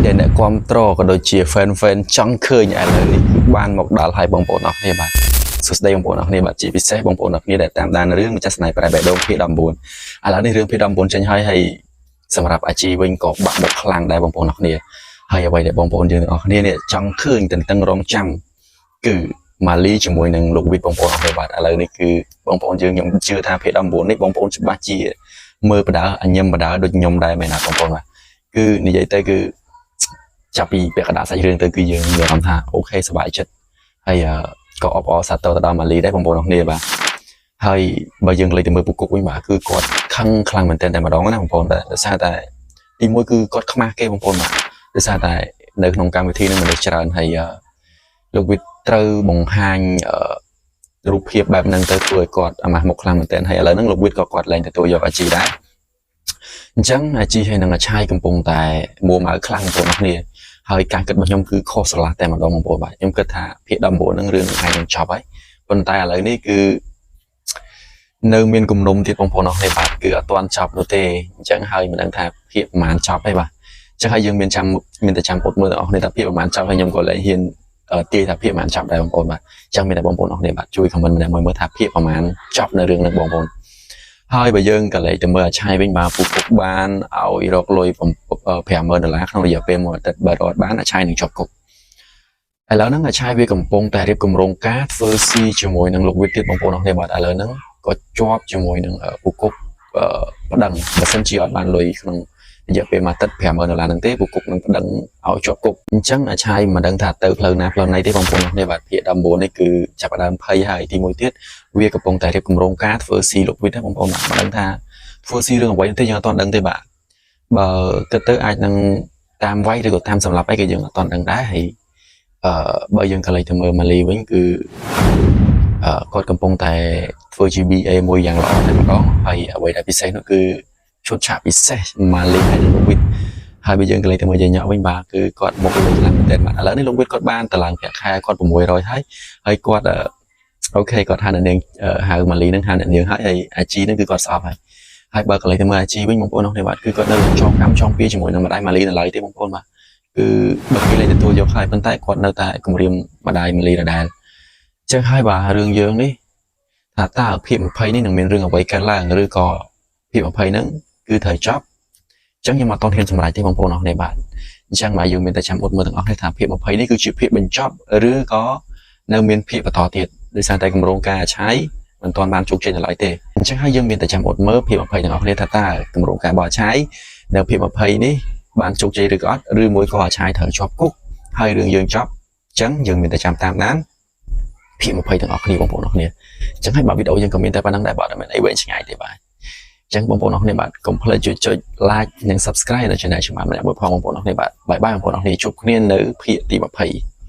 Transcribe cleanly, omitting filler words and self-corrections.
ដែលអ្នកគ្រប់ត្រក៏ដូចជា fan fan ចង់ឃើញឥឡូវនេះគឺបានមកដល់ហើយបងប្អូនអរគ្នាបាទសួស្តីបងប្អូនអរគ្នាបាទជាពិសេសបងប្អូនអរគ្នាដែលតាមដានរឿងម្ចាស់ស្នេហ៍ប្រែបេះដូងភាគ19ឥឡូវនេះរឿងភាគ19ចេញហើយហើយសម្រាប់អាជីវិញក៏បាក់មុខខ្លាំងដែរបងប្អូនអរគ្នាហើយអ្វីដែលបងប្អូនយើងទាំងអស់គ្នានេះចង់ឃើញទន្ទឹងរង់ចាំគឺម៉ាលីជាមួយនឹងលោកវីតបងប្អូនអរគ្នាបាទឥឡូវនេះគឺបងប្អូនយើងខ្ញុំជឿថាភាគ19នេះបងប្អូនច្បាស់ជាមើលបដាអញញឹមបដាដូចខ្ញុំដែរមែនណាបងប្អូនបាទគឺនិយាយទៅគឺ ចាប់ពីពាក់កណ្ដាលសាច់រឿងទៅគឺយើងមានអារម្មណ៍ថាOK សប្បាយចិត្តហើយអឺក៏អបអរសាទរទៅដល់ម៉ាលីដែរបងប្អូនអរគ្នាបាទហើយបើយើងលេចទៅមើលពុកគុកវិញបាទគឺគាត់ខឹងខ្លាំងមែនទែនតែម្ដងណាបងប្អូនបាទដោយសារតែទីមួយគឺគាត់ខ្មាស់គេបងប្អូនបាទដោយសារតែនៅក្នុងកម្មវិធីនឹងមនុស្សច្រើនហើយអឺលោកវិតត្រូវបង្ហាញអឺរូបភាពបែបហ្នឹងទៅធ្វើឲ្យគាត់អាម៉ាស់មុខខ្លាំងមែនទែនហើយឥឡូវហ្នឹងលោកវិតក៏គាត់លែងទទួលយកអាជីដែរអញ្ចឹងអាជីហើយនឹងអាឆាយកំពុងតែមួម៉ៅខ្លាំងបងប្អូនអរគ្នា ហើយការគិតរបស់ខ្ញុំគឺខុសស្រឡះតែម្ដងបងប្អូនបាទខ្ញុំគិតថាភាគ19ហ្នឹងរឿងអាចនឹងចប់ហើយប៉ុន្តែឥឡូវនេះគឺនៅមានគំនុំទៀតបងប្អូនអរគ្នាបាទគឺអត់ទាន់ចប់នោះទេអញ្ចឹងហើយមិនដឹងថាភាគប្រហែលចប់ទេបាទអញ្ចឹងហើយយើងមានចាំមានតែចាំអត់មើលទាំងអស់គ្នាថាភាគប្រហែលចប់ហើយខ្ញុំក៏លែងហ៊ានទាយថាភាគប្រហែលចប់ដែរបងប្អូនបាទអញ្ចឹងមានតែបងប្អូនអរគ្នាបាទជួយ comment ម្នាក់មួយមើលថាភាគប្រហែលចប់នៅរឿងហ្នឹងបងប្អូនហើយបើយើងក៏លេចទៅមើលអាឆៃវិញបាទពូពុកបានឲ្យរកលុយ50000ដុល្លារក្នុងរយៈពេលមួយអាទិត្យបើរត់បានអាឆៃនឹងជាប់គុកឥឡូវហ្នឹងអាឆៃវាកំពុងតែរៀបគម្រោងការធ្វើស៊ីជាមួយនឹងលោកវិទ្យទៀតបងប្អូនអរគ្នាបាទឥឡូវហ្នឹងក៏ជាប់ជាមួយនឹងពូគុកប្តឹងបើសិនជាអត់បានលុយក្នុងរយៈពេលមួយអាទិត្យ50000ដុល្លារហ្នឹងទេពូគុកនឹងប្តឹងឲ្យជាប់គុកអញ្ចឹងអាឆៃមិនដឹងថាទៅផ្លូវណាផ្លូវណីទេបងប្អូនអរគ្នាបាទភាគ19នេះគឺចាប់ផ្ដើមភ័យហើយទីមួយទៀតវាកំពុងតែរៀបគម្រោងការធ្វើស៊ីលោកវិទ្យបងប្អូនបាទមិនដឹងថាធ្វើស៊ីរឿងអ្វីទេយើងអត់ទាន់ដឹងទេបាទបើគិតទៅអាចនឹងតាមវាយឬក៏តាមសម្លាប់អីក៏យើងអត់ទាន់ដឹងដែរហើយអឺបើយើងក៏លេចទៅមើលម៉ាលីវិញគឺអឺគាត់កំពុងតែធ្វើជា BA មួយយ៉ាងល្អតែម្ដងហើយអ្វីដែលពិសេសនោះគឺឈុតឆាកពិសេសម៉ាលីហើយនិងលោកវិទ្យហើយបើយើងក៏លេចទៅមើលយាយញ៉ក់វិញបាទគឺគាត់មកលុយខ្លាំងមែនទែនបាទឥឡូវនេះលោកវិទ្យគាត់បានតម្លើងប្រាក់ខែគាត់600ហើយហើយគាត់ OK គាត់ហៅអ្នកនាងហៅម៉ាលីនឹងហៅអ្នកនាងហើយហើយអាជីនឹងគឺគាត់ស្អប់ហើយហើយបើកន្លែងទៅមើលអាជីវិញបងប្អូនអរគ្នាបាទគឺគាត់នៅចងកម្មចងពៀជាមួយនឹងម្ដាយម៉ាលីនៅឡើយទេបងប្អូនបាទគឺបើគេលែងទទួលយកហើយប៉ុន្តែគាត់នៅតែគម្រាមម្ដាយម៉ាលីដដែលអញ្ចឹងហើយបាទរឿងយើងនេះថាតើភាគ20នេះនឹងមានរឿងអ្វីកើតឡើងឬក៏ភាគ20ហ្នឹងគឺត្រូវចប់អញ្ចឹងខ្ញុំអត់ទាន់ហ៊ានសម្រេចទេបងប្អូនអរគ្នាបាទអញ្ចឹងបាទយើងមានតែចាំអត់មើលទាំងអស់គ្នាថាភាគ20នេះគឺជាភាគបញ្ចប់ឬក៏នៅមានភាគបន្តទៀតដោយសារតែគម្រោងការអាឆាយមិនទាន់បានជោគជ័យនៅឡើយទេអញ្ចឹងហើយយើងមានតែចាំអត់មើលភាគ20ទាំងអស់គ្នាថាតើគម្រោងការរបស់អាឆាយនៅភាគ20នេះបានជោគជ័យឬក៏អត់ឬមួយក៏អាឆាយត្រូវជាប់គុកហើយរឿងយើងចប់អញ្ចឹងយើងមានតែចាំតាមដានភាគ20ទាំងអស់គ្នាបងប្អូនអរគ្នាអញ្ចឹងហើយបាទវីដេអូយើងក៏មានតែប៉ុណ្្នឹងដែរបាទអត់មានអីវែងឆ្ងាយទេបាទអញ្ចឹងបងប្អូនអរគ្នាបាទកុំភ្លេចជួយចុច like និង subscribe នៅ channel ខ្ញុំបាទម្នាក់មួយផងបងប្អូនអរគ្នាបាទ bye bye បងប្អូនអរគ្នាជួបគ្នានៅភាគទី20។